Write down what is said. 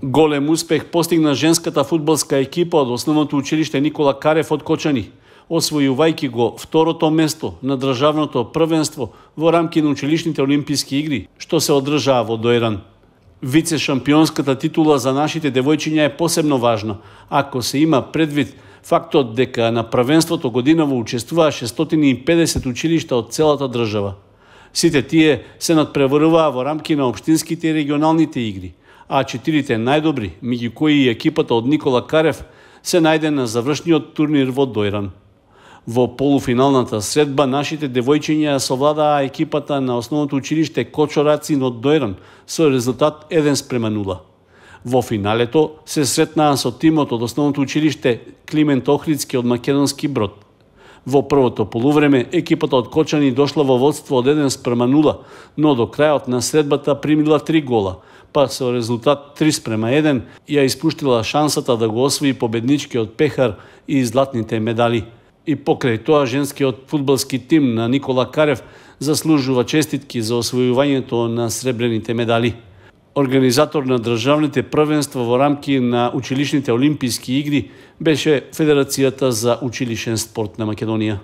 Голем успех постигна женската фудбалска екипа од основното училиште Никола Карев од Кочани, освојувајќи го второто место на државното првенство во рамки на училишните олимписки игри, што се одржаа во Дојран. Вице-шампионската титула за нашите девојчиња е посебно важна, ако се има предвид фактот дека на првенството годиново учествуваа 650 училишта од целата држава. Сите тие се надпреваруваа во рамки на општинските и регионалните игри, а 4 најдобри, меѓу кои и екипата од Никола Карев, се најде на завршниот турнир во Дојран. Во полуфиналната средба нашите девојчиња совладаа екипата на основното училиште Кочорацин од Дојран со резултат 1:0. Во финалето се сретнаа со тимот од основното училиште Климент Охридски од Македонски Брод. Во првото полувреме екипата од Кочани дошла во водство од 1:0, но до крајот на средбата примила 3 гола, па со резултат 3:1 ја испуштила шансата да го освои победничкиот пехар и златните медали. И покрај тоа женскиот фудбалски тим на Никола Карев заслужува честитки за освојувањето на сребрените медали. Организатор на државните првенства во рамки на училишните олимписки игри беше Федерацијата за училишен спорт на Македонија.